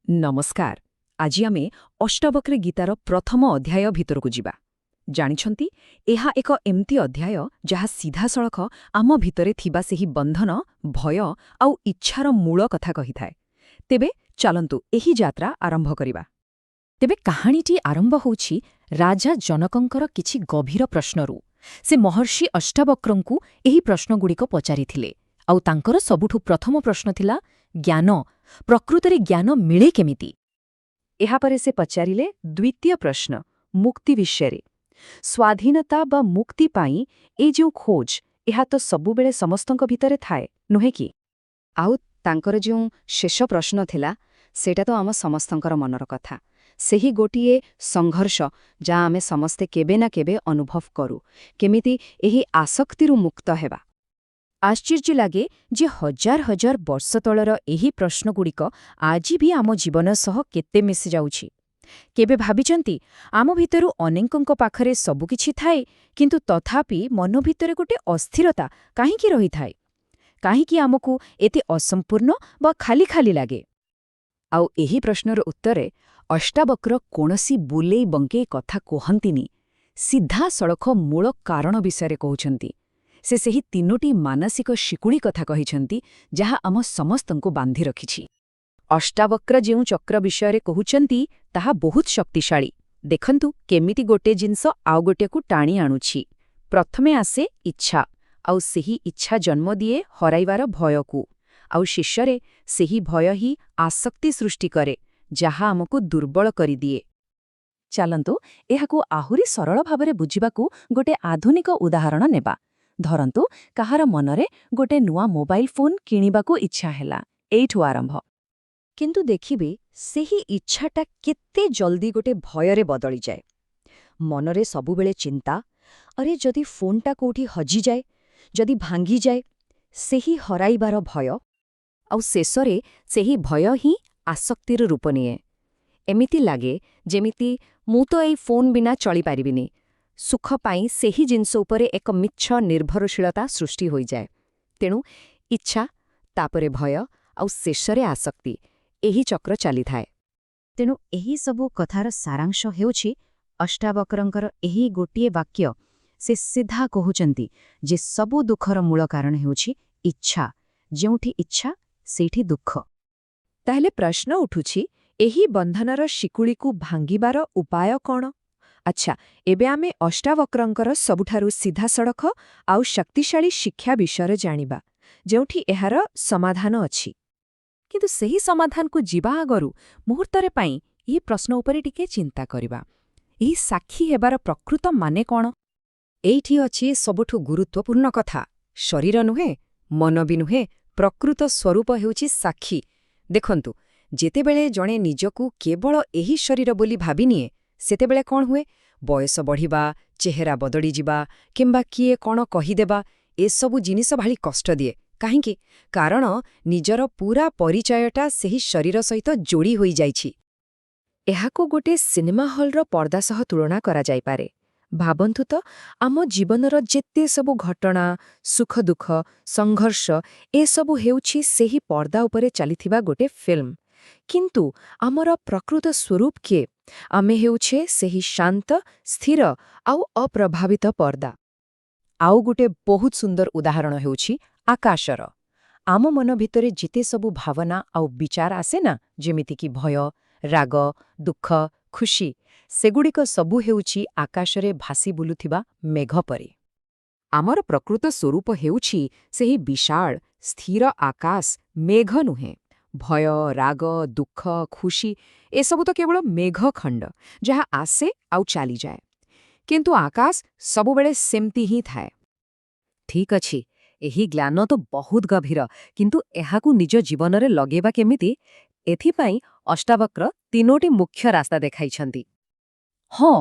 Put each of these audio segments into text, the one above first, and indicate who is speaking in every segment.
Speaker 1: ନମସ୍କାର। ଆଜି ଆମେ ଅଷ୍ଟାବକ୍ର ଗୀତାର ପ୍ରଥମ ଅଧ୍ୟାୟ ଭିତରକୁ ଯିବା। ଜାଣିଛନ୍ତି, ଏହା ଏକ ଏମିତି ଅଧ୍ୟାୟ ଯାହା ସିଧାସଳଖ ଆମ ଭିତରେ ଥିବା ସେହି ବନ୍ଧନ, ଭୟ ଆଉ ଇଚ୍ଛାର ମୂଳ କଥା କହିଥାଏ। ତେବେ ଚାଲନ୍ତୁ, ଏହି ଯାତ୍ରା ଆରମ୍ଭ କରିବା। ତେବେ କାହାଣୀଟି ଆରମ୍ଭ ହେଉଛି ରାଜା ଜନକଙ୍କର କିଛି ଗଭୀର ପ୍ରଶ୍ନରୁ। ସେ ମହର୍ଷି ଅଷ୍ଟାବକ୍ରଙ୍କୁ ଏହି ପ୍ରଶ୍ନଗୁଡ଼ିକ ପଚାରିଥିଲେ। ଆଉ ତାଙ୍କର ସବୁଠୁ ପ୍ରଥମ ପ୍ରଶ୍ନ ଥିଲା, ଜ୍ଞାନ, ପ୍ରକୃତରେ ଜ୍ଞାନ ମିଳେ କେମିତି? ଏହାପରେ ସେ ପଚାରିଲେ ଦ୍ୱିତୀୟ ପ୍ରଶ୍ନ, ମୁକ୍ତି ବିଷୟରେ। ସ୍ୱାଧୀନତା ବା ମୁକ୍ତି ପାଇଁ ଏ ଯେଉଁ ଖୋଜ, ଏହା ତ ସବୁବେଳେ ସମସ୍ତଙ୍କ ଭିତରେ ଥାଏ, ନୁହେଁ କି? ଆଉ ତାଙ୍କର ଯେଉଁ ଶେଷ ପ୍ରଶ୍ନ ଥିଲା, ସେଇଟା ତ ଆମ ସମସ୍ତଙ୍କର ମନର କଥା। ସେହି ଗୋଟିଏ ସଂଘର୍ଷ ଯାହା ଆମେ ସମସ୍ତେ କେବେ ନା କେବେ ଅନୁଭବ କରୁ, କେମିତି ଏହି ଆସକ୍ତିରୁ ମୁକ୍ତ ହେବା? ଆଶ୍ଚର୍ଯ୍ୟ ଲାଗେ ଯେ ହଜାର ହଜାର ବର୍ଷ ତଳର ଏହି ପ୍ରଶ୍ନଗୁଡ଼ିକ ଆଜି ବି ଆମ ଜୀବନ ସହ କେତେ ମିଶିଯାଉଛି। କେବେ ଭାବିଛନ୍ତି, ଆମ ଭିତରୁ ଅନେକଙ୍କ ପାଖରେ ସବୁକିଛି ଥାଏ, କିନ୍ତୁ ତଥାପି ମନ ଭିତରେ ଗୋଟେ ଅସ୍ଥିରତା କାହିଁକି ରହିଥାଏ? କାହିଁକି ଆମକୁ ଏତେ ଅସମ୍ପୂର୍ଣ୍ଣ ବା ଖାଲି ଖାଲି ଲାଗେ? ଆଉ ଏହି ପ୍ରଶ୍ନର ଉତ୍ତରେ ଅଷ୍ଟାବକ୍ର କୌଣସି ବୁଲେଇ ବଙ୍କେଇ କଥା କୁହନ୍ତିନି। ସିଧାସଳଖ ମୂଳ କାରଣ ବିଷୟରେ କହୁଛନ୍ତି। ସେ ସେହି ତିନୋଟି ମାନସିକ ଶିକୁଳି କଥା କହିଛନ୍ତି, ଯାହା ଆମ ସମସ୍ତଙ୍କୁ ବାନ୍ଧି ରଖିଛି। ଅଷ୍ଟାବକ୍ର ଯେଉଁ ଚକ୍ର ବିଷୟରେ କହୁଛନ୍ତି, ତାହା ବହୁତ ଶକ୍ତିଶାଳୀ। ଦେଖନ୍ତୁ କେମିତି ଗୋଟିଏ ଜିନିଷ ଆଉ ଗୋଟିଏକୁ ଟାଣି ଆଣୁଛି। ପ୍ରଥମେ ଆସେ ଇଚ୍ଛା, ଆଉ ସେହି ଇଚ୍ଛା ଜନ୍ମ ଦିଏ ହରାଇବାର ଭୟକୁ, ଆଉ ଶେଷରେ ସେହି ଭୟ ହିଁ ଆସକ୍ତି ସୃଷ୍ଟି କରେ, ଯାହା ଆମକୁ ଦୁର୍ବଳ କରିଦିଏ। ଚାଲନ୍ତୁ, ଏହାକୁ ଆହୁରି ସରଳ ଭାବରେ ବୁଝିବାକୁ ଗୋଟେ ଆଧୁନିକ ଉଦାହରଣ ନେବା। ଧରନ୍ତୁ, କାହାର ମନରେ ଗୋଟେ ନୂଆ ମୋବାଇଲ ଫୋନ୍ କିଣିବାକୁ ଇଚ୍ଛା ହେଲା। ଏଇଠୁ ଆରମ୍ଭ। କିନ୍ତୁ ଦେଖିବେ, ସେହି ଇଚ୍ଛାଟା କେତେ ଜଲ୍ଦି ଗୋଟେ ଭୟରେ ବଦଳିଯାଏ। ମନରେ ସବୁବେଳେ ଚିନ୍ତା, ଅରେ, ଯଦି ଫୋନ୍ଟା କୋଉଠି ହଜିଯାଏ, ଯଦି ଭାଙ୍ଗିଯାଏ? ସେହି ହରାଇବାର ଭୟ। ଆଉ ଶେଷରେ ସେହି ଭୟ ହିଁ ଆସକ୍ତିର ରୂପ ନିଏ। ଏମିତି ଲାଗେ ଯେମିତି ମୁଁ ତ ଏଇ ଫୋନ୍ ବିନା ଚଳିପାରିବିନି। ସୁଖ ପାଇଁ ସେହି ଜିନିଷ ଉପରେ ଏକ ମିଛ ନିର୍ଭରଶୀଳତା ସୃଷ୍ଟି ହୋଇଯାଏ। ତେଣୁ ଇଚ୍ଛା, ତାପରେ ଭୟ, ଆଉ ଶେଷରେ ଆସକ୍ତି, ଏହି ଚକ୍ର ଚାଲିଥାଏ। ତେଣୁ ଏହି ସବୁ କଥାର ସାରାଂଶ ହେଉଛି ଅଷ୍ଟାବକ୍ରଙ୍କର ଏହି ଗୋଟିଏ ବାକ୍ୟ। ସେ ସିଧା କହୁଛନ୍ତି ଯେ ସବୁ ଦୁଃଖର ମୂଳ କାରଣ ହେଉଛି ଇଚ୍ଛା। ଯେଉଁଠି ଇଚ୍ଛା, ସେଇଠି ଦୁଃଖ। ତାହେଲେ ପ୍ରଶ୍ନ ଉଠୁଛି, ଏହି ବନ୍ଧନର ଶିକୁଳିକୁ ଭାଙ୍ଗିବାର ଉପାୟ କ'ଣ? ଆଚ୍ଛା, ଏବେ ଆମେ ଅଷ୍ଟାବକ୍ରଙ୍କର ସବୁଠାରୁ ସିଧାସଳଖ ଆଉ ଶକ୍ତିଶାଳୀ ଶିକ୍ଷା ବିଷୟରେ ଜାଣିବା, ଯେଉଁଠି ଏହାର ସମାଧାନ ଅଛି। କିନ୍ତୁ ସେହି ସମାଧାନକୁ ଯିବା ଆଗରୁ ମୁହୂର୍ତ୍ତରେ ପାଇଁ ଏହି ପ୍ରଶ୍ନ ଉପରେ ଟିକେ ଚିନ୍ତା କରିବା। ଏହି ସାକ୍ଷୀ ହେବାର ପ୍ରକୃତ ମାନେ କ'ଣ? ଏଇଠି ଅଛି ସବୁଠୁ ଗୁରୁତ୍ୱପୂର୍ଣ୍ଣ କଥା। ଶରୀର ନୁହେଁ, ମନ ବି ନୁହେଁ, ପ୍ରକୃତ ସ୍ୱରୂପ ହେଉଛି ସାକ୍ଷୀ। ଦେଖନ୍ତୁ, ଯେତେବେଳେ ଜଣେ ନିଜକୁ କେବଳ ଏହି ଶରୀର ବୋଲି ଭାବିନିଏ, ସେତେବେଳେ କ'ଣ ହୁଏ? ବୟସ ବଢ଼ିବା, ଚେହେରା ବଦଳିଯିବା କିମ୍ବା କିଏ କ'ଣ କହିଦେବା, ଏସବୁ ଜିନିଷ ଭାରି କଷ୍ଟ ଦିଏ। କାହିଁକି? କାରଣ ନିଜର ପୂରା ପରିଚୟଟା ସେହି ଶରୀର ସହିତ ଯୋଡ଼ି ହୋଇଯାଇଛି। ଏହାକୁ ଗୋଟିଏ ସିନେମା ହଲ୍ର ପର୍ଦ୍ଦା ସହ ତୁଳନା କରାଯାଇପାରେ। ଭାବନ୍ତୁ ତ, ଆମ ଜୀବନର ଯେତେ ସବୁ ଘଟଣା, ସୁଖ ଦୁଃଖ, ସଂଘର୍ଷ, ଏସବୁ ହେଉଛି ସେହି ପର୍ଦ୍ଦା ଉପରେ ଚାଲିଥିବା ଗୋଟେ ଫିଲ୍ମ। କିନ୍ତୁ ଆମର ପ୍ରକୃତ ସ୍ୱରୂପ କିଏ? ଆମେ ହେଉଛେ ସେହି ଶାନ୍ତ, ସ୍ଥିର ଆଉ ଅପ୍ରଭାବିତ ପର୍ଦ୍ଦା। ଆଉ ଗୋଟେ ବହୁତ ସୁନ୍ଦର ଉଦାହରଣ ହେଉଛି ଆକାଶର। ଆମ ମନ ଭିତରେ ଯେତେ ସବୁ ଭାବନା ଆଉ ବିଚାର ଆସେ ନା, ଯେମିତିକି ଭୟ, ରାଗ, ଦୁଃଖ, ଖୁସି, ସେଗୁଡ଼ିକ ସବୁ ହେଉଛି ଆକାଶରେ ଭାସି ବୁଲୁଥିବା ମେଘ ପରି। ଆମର ପ୍ରକୃତ ସ୍ୱରୂପ ହେଉଛି ସେହି ବିଶାଳ ସ୍ଥିର ଆକାଶ, ମେଘ ନୁହେଁ। ଭୟ, ରାଗ, ଦୁଃଖ, ଖୁସି, ଏସବୁ ତ କେବଳ ମେଘ ଖଣ୍ଡ, ଯାହା ଆସେ ଆଉ ଚାଲିଯାଏ। କିନ୍ତୁ ଆକାଶ ସବୁବେଳେ ସେମିତି ହିଁ ଥାଏ। ଠିକ୍ ଅଛି, ଏହି ଜ୍ଞାନ ତ ବହୁତ ଗଭୀର, କିନ୍ତୁ ଏହାକୁ ନିଜ ଜୀବନରେ ଲଗେଇବା କେମିତି? ଏଥିପାଇଁ ଅଷ୍ଟାବକ୍ର ତିନୋଟି ମୁଖ୍ୟ ରାସ୍ତା ଦେଖାଇଛନ୍ତି। ହଁ,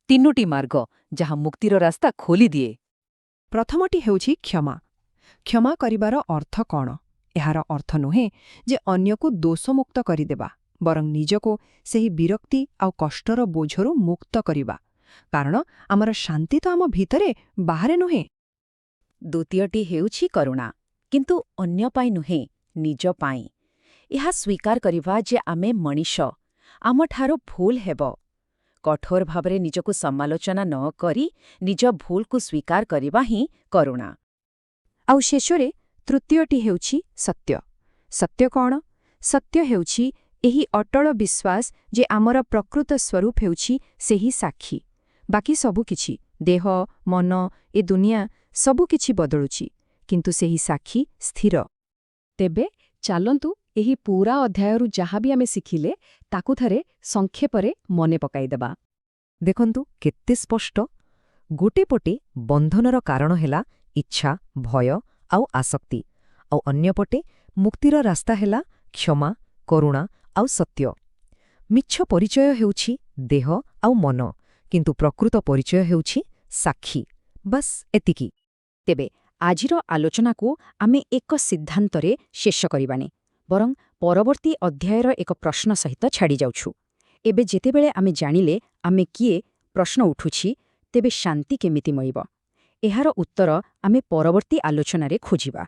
Speaker 1: ତିନୋଟି ମାର୍ଗ ଯାହା ମୁକ୍ତିର ରାସ୍ତା ଖୋଲିଦିଏ।
Speaker 2: ପ୍ରଥମଟି ହେଉଛି କ୍ଷମା। କ୍ଷମା କରିବାର ଅର୍ଥ କ'ଣ? ଏହାର ଅର୍ଥ ନୁହେଁ ଯେ ଅନ୍ୟକୁ ଦୋଷମୁକ୍ତ କରିଦେବା, ବରଂ ନିଜକୁ ସେହି ବିରକ୍ତି ଆଉ କଷ୍ଟର ବୋଝରୁ ମୁକ୍ତ କରିବା, କାରଣ ଆମର ଶାନ୍ତି ତ ଆମ ଭିତରେ, ବାହାରେ ନୁହେଁ।
Speaker 1: ଦ୍ୱିତୀୟଟି ହେଉଛି କରୁଣା, କିନ୍ତୁ ଅନ୍ୟ ପାଇଁ ନୁହେଁ, ନିଜ ପାଇଁ। ଏହା ସ୍ୱୀକାର କରିବା ଯେ ଆମେ ମଣିଷ, ଆମଠାରୁ ଭୁଲ ହେବ। କଠୋର ଭାବରେ ନିଜକୁ ସମାଲୋଚନା ନ କରି ନିଜ ଭୁଲକୁ ସ୍ୱୀକାର କରିବା ହିଁ କରୁଣା। ଆଉ ଶେଷରେ ତୃତୀୟଟି ହେଉଛି ସତ୍ୟ। ସତ୍ୟ କ'ଣ? ସତ୍ୟ ହେଉଛି ଏହି ଅଟଳ ବିଶ୍ୱାସ ଯେ ଆମର ପ୍ରକୃତ ସ୍ୱରୂପ ହେଉଛି ସେହି ସାକ୍ଷୀ। ବାକି ସବୁକିଛି, ଦେହ, ମନ, ଏ ଦୁନିଆ ସବୁକିଛି ବଦଳୁଛି, କିନ୍ତୁ ସେହି ସାକ୍ଷୀ ସ୍ଥିର। ତେବେ ଚାଲନ୍ତୁ ଏହି ପୂରା ଅଧ୍ୟାୟରୁ ଯାହା ବି ଆମେ ଶିଖିଲେ ତାକୁ ଥରେ ସଂକ୍ଷେପରେ ମନେ ପକାଇଦେବା।
Speaker 2: ଦେଖନ୍ତୁ କେତେ ସ୍ପଷ୍ଟ। ଗୋଟେ ପଟେ ବନ୍ଧନର କାରଣ ହେଲା ଇଚ୍ଛା, ଭୟ ଆଉ ଆସକ୍ତି, ଆଉ ଅନ୍ୟପଟେ ମୁକ୍ତିର ରାସ୍ତା ହେଲା କ୍ଷମା, କରୁଣା ଆଉ ସତ୍ୟ। ମିଛ ପରିଚୟ ହେଉଛି ଦେହ ଆଉ ମନ, କିନ୍ତୁ ପ୍ରକୃତ ପରିଚୟ ହେଉଛି ସାକ୍ଷୀ। ବାସ୍ ଏତିକି।
Speaker 1: ତେବେ ଆଜିର ଆଲୋଚନାକୁ ଆମେ ଏକ ସିଦ୍ଧାନ୍ତରେ ଶେଷ କରିବାନି, ବରଂ ପରବର୍ତ୍ତୀ ଅଧ୍ୟାୟର ଏକ ପ୍ରଶ୍ନ ସହିତ ଛାଡ଼ିଯାଉଛୁ। ଏବେ ଯେତେବେଳେ ଆମେ ଜାଣିଲେ ଆମେ କିଏ, ପ୍ରଶ୍ନ ଉଠୁଛି, ତେବେ ଶାନ୍ତି କେମିତି ମିଳିବ? ଏହାର ଉତ୍ତର ଆମେ ପରବର୍ତ୍ତୀ ଆଲୋଚନାରେ ଖୋଜିବା।